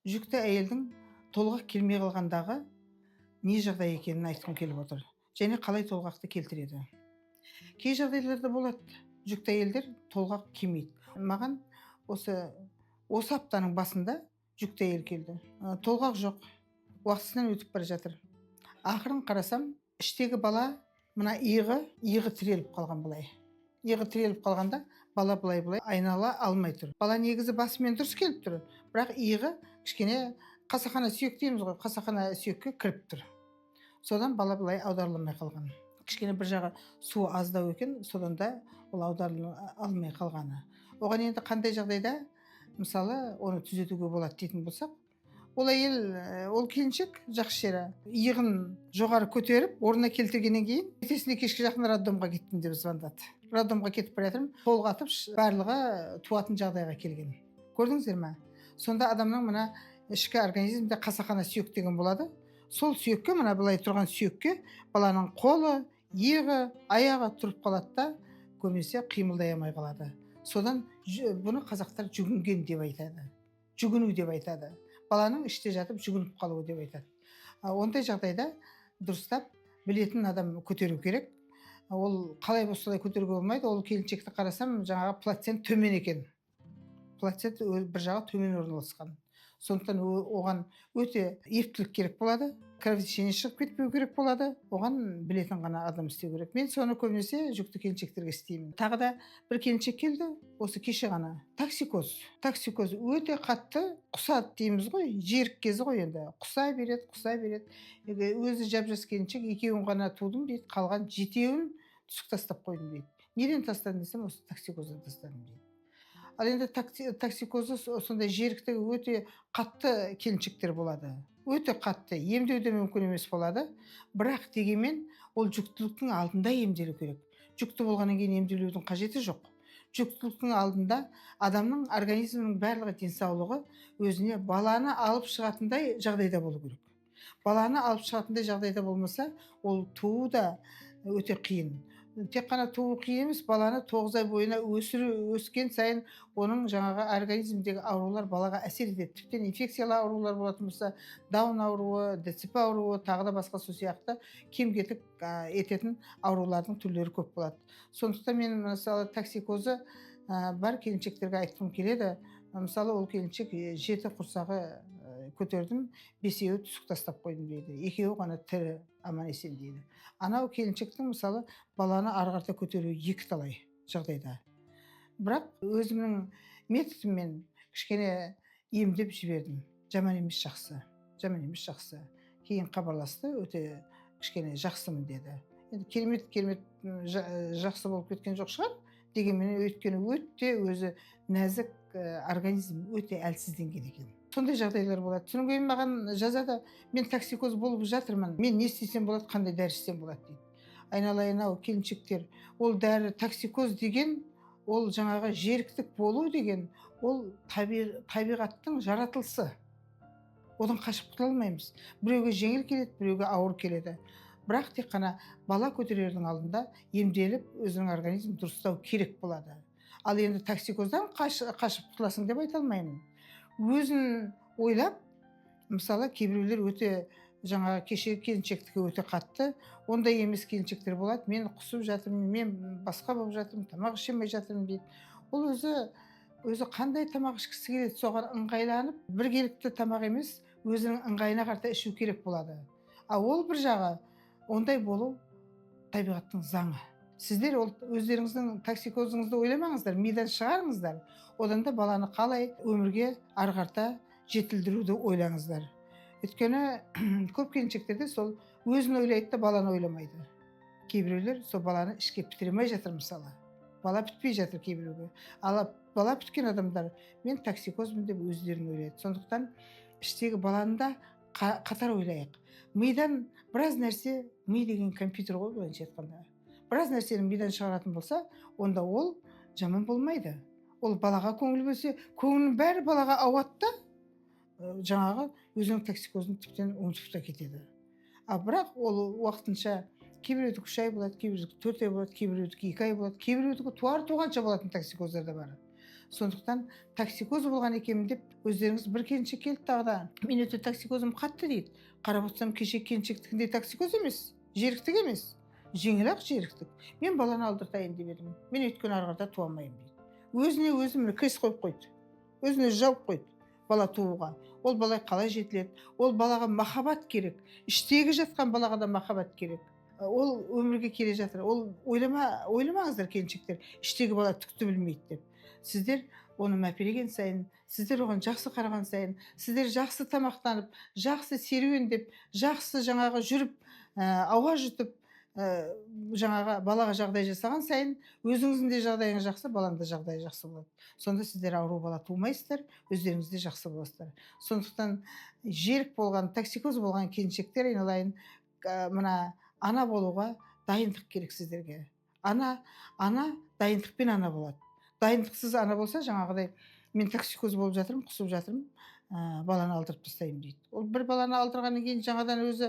Жүкті әйелдің толғақ келмей қалғандағы не жағдай екенін айтқым келіп отыр және қалай толғақты келтіреді. Кей жағдайларда болады, жүкті әйелдер толғақ келмейді. Маған осы аптаның басында жүкті әйел келді. Толғақ жоқ, уақытысынан өтіп бара жатыр. Ақырын қарасам, іштегі бала мына иығы тіреліп қалған. Былай иығы тіреліп қалғанда, бала былай былай айнала алмай тұр. Бала негізі басымен дұрыс келіп тұр, бірақ иығы кішкене қасақана сүйек дейміз ғой, қасақана сүйекке кіріп тұр. Содан бала былай аударыла қалған. Кішкене бір жағы суы аздау екен, содан да ол аударыла алмай қалғаны. Оған енді қандай жағдайда, мысалы, оны түзетуге болады дейтін болсақ, ол әйел, ол келіншек жақсы жері, иығын жоғары көтеріп, орнына келтіргеннен кейін, ертесіне кешке жақын роддомға кеттім деп звондады. «Роддомға кетіп бара жатырмын, толғатып, барлығы туатын жағдайға келген». Көрдіңіздер ме? Сонда адамның мына ішкі организмде қасақана сүйек деген болады. Сол сүйекке, мына былай тұрған сүйекке баланың қолы, иығы, аяғы тұрып қалады да, көбінесе қимылдай алмай қалады. Содан бұны қазақтар жүгінген деп айтады, жүгіну деп айтады, баланың іште жатып жүгініп қалуы деп айтады. Ондай жағдайда дұрыстап білетін адам көтеру керек. Ол қалай болса, солай көтеруге болмайды. Ол келіншекті қарасам, жаңағы плацент төмен екен, плацент бір жағы төмен орналасқан. Сондықтан оған өте ептілік керек болады, кровотечение шығып кетпеу керек болады. Оған білетін ғана адам істеу керек. Мен соны көбінесе жүкті келіншектерге істеймін. Тағы да бір келіншек келді осы кеше ғана. Токсикоз, токсикоз өте қатты, құсады дейміз ғой, жерік кезі ғой енді, құса береді, құса береді. Өзі жап жас келіншек, «Екеуін ғана тудым», – дейді, «қалған жетеуін түсік тастап қойдым», – дейді. «Неден тастадың?» десем, «Осы токсикоздан тастадым», – дейді. Ал енді токсикозы сондай жеріктігі өте қатты келіншектер болады. Өте қатты, емдеу де мүмкін емес болады. Бірақ дегенмен ол жүктіліктің алдында емделу керек. Жүкті болғаннан кейін емделудің қажеті жоқ. Жүктіліктің алдында адамның организмінің барлығы, денсаулығы өзіне баланы алып шығатындай жағдайда болу керек. Баланы алып шығатындай жағдайда болмаса, ол туу да өте қиын. Тек қана туу қиын емес, баланы 9 ай бойына өсіру, өскен сайын оның жаңағы организмдегі аурулар балаға әсер етеді. Тіптен инфекциялы аурулар болатын болса, Даун ауруы, ДЦП ауруы, тағы да басқа сол сияқты кем кетік ететін аурулардың түрлері көп болады. Сондықтан мен, мысалы, токсикозы бар келіншектерге айтқым келеді. Мысалы, ол келіншек «Жеті құрсағы көтердім, бесеуі түсік тастап қойдым», – дейді, «екеуі ғана тірі, аман есен», – дейді. Анау келіншектің, мысалы, баланы ары қарата көтеруі екі талай жағдайда, бірақ өзімнің методыммен кішкене емдеп жібердім. Жаман емес, жақсы, жаман емес, жақсы. Кейін хабарласты, «Өте кішкене жақсымын», – деді. Енді керемет керемет жақсы болып кеткен жоқ шығар, дегенмен, өйткені өте өзі нәзік, организм өте әлсізденген екен. Сондай жағдайлар болады. Содан кейін маған жазады: «Мен токсикоз болып жатырмын, мен не істесем болады, қандай дәрі ішсем болады?» – дейді. Айналайын ау келіншектер, ол дәрі, токсикоз деген ол жаңағы жеріктік болу деген ол табиғаттың жаратылысы, одан қашып құтыла алмаймыз. Біреуге жеңіл келеді, біреуге ауыр келеді. Бірақ тек қана бала көтерердің алдында емделіп, өзінің организмін дұрыстау керек болады. Ал енді токсикоздан қашып құтыласың деп айта алмаймын. Өзін ойлап, мысалы, кейбіреулер өте, жаңағы кешегі келіншектікі өте қатты, ондай емес келіншектер болады. «Мен құсып жатырмын, мен басқа болып жатырмын, тамақ іше алмай жатырмын», – дейді. Ол өзі қандай тамақ ішкісі келеді, соған ыңғайланып, біркелікті тамақ емес, өзінің ыңғайына қарата ішу керек болады. А ол бір жағы, ондай болу табиғаттың заңы. Сіздер ол өздеріңіздің токсикозыңызды ойламаңыздар, мидан шығарыңыздар. Одан да баланы қалай өмірге ары қарата жетілдіруді ойлаңыздар. Өйткені көп келіншектерде сол өзін ойлайды да, баланы ойламайды. Кейбіреулер сол баланы ішке бітіре алмай жатыр, мысалы, бала бітпей жатыр кейбіреуге. Ал бала біткен адамдар «Мен токсикозбын» деп өздерін ойлайды. Сондықтан іштегі баланы да қатар ойлайық. Мидан біраз нәрсе, ми деген компьютер ғой былайынша айтқанда, біраз нәрсені мидан шығаратын болса, онда ол жаман болмайды. Ол балаға көңіл бөлсе, көңілінің бәрі балаға ауады да, жаңағы өзінің токсикозын тіптен ұмытып та кетеді. А бірақ ол уақытынша, кейбіреудікі 3 ай болады, кейбіреудікі 4 ай болады, кейбіреудікі 2 ай болады, кейбіреудікі туар туғанша болатын токсикоздар да бар. Сондықтан токсикоз болған екенмін деп өздеріңіз, бір келіншек келді тағы да, мен өте токсикозым қатты дейді. Қарап отырсам, кеше келіншектікіндей токсикоз емес, жеріктік емес, жеңіл ақ жеріктік. Мен баланы алдыртайын деп едім, мен өйткені ары қарата туа алмаймын дейді. Өзіне өзі міне крест қойып қойды, өзіне жауып қойды бала тууға. Ол бала қалай жетіледі? Ол балаға махаббат керек, іштегі жатқан балаға да махаббат керек. Ол өмірге келе жатыр. Ол ойлама, ойламаңыздар, келіншектер, іштегі бала түкті білмейді деп. Сіздер оны мәпелеген сайын, сіздер оған жақсы қараған сайын, сіздер жақсы тамақтанып, жақсы серуендеп, жақсы жаңағы жүріп, ауа жұтып, жаңағы балаға жағдай жасаған сайын, өзіңіздің де жағдайыңыз жақсы, баланың да жағдайы жақсы болады. Сонда сіздер ауру бала тумайсыздар, өздеріңіз де жақсы боласыздар. Сондықтан жерік болған, токсикоз болған келіншектер, айналайын, мына ана болуға дайындық керек сіздерге. Ана дайындықпен ана болады. Дайындықсыз ана болса, жаңағыдай мен токсикоз болып жатырмын, құсып жатырмын, баланы алдырып тастаймын дейді. Ол бір баланы алдырғаннан кейін жаңадан өзі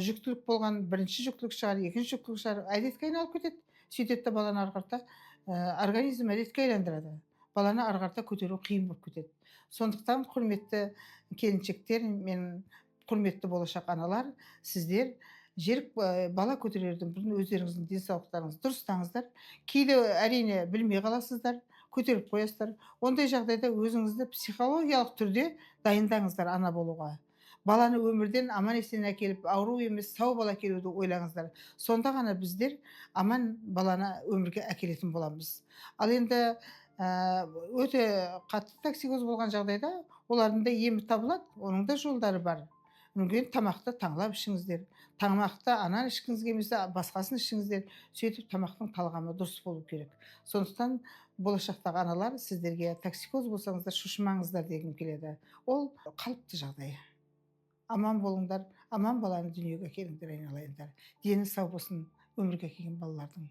жүктілік болған, бірінші жүктілік шығар, екінші жүктілік шығар, әдетке айналып кетеді. Сөйтеді де баланы ары қарата организм әдетке айландырады, баланы ары қарата көтеру қиын болып кетеді. Сондықтан, құрметті келіншектер мен құрметті болашақ аналар, сіздер жерік, бала көтерерден бұрын өздеріңіздің денсаулықтарыңызды дұрыстаңыздар. Кейде, әрине, білмей қаласыздар, көтеріп қоясыздар. Ондай жағдайда өзіңізді психологиялық түрде дайындаңыздар ана болуға. Баланы өмірден аман есен әкеліп, ауру емес, сау бала әкелуді ойлаңыздар. Сонда ғана біздер аман баланы өмірге әкелетін боламыз. Ал енді өте қатты токсикоз болған жағдайда олардың да емі табылады, оның да жолдары бар. Мүмкін, тамақты таңлап ішіңіздер, тамақты ананы ішкіңіз келмесе, басқасын ішіңіздер. Сөйтіп тамақтың талғамы дұрыс болу керек. Сондықтан болашақтағы аналар, сіздерге токсикоз болсаңыздар, шошымаңыздар дегім келеді. Ол қалыпты жағдай. Аман болыңдар, аман баланы дүниеге әкеліңдер, айналайындар. Дені сау болсын өмірге әкелген балалардың.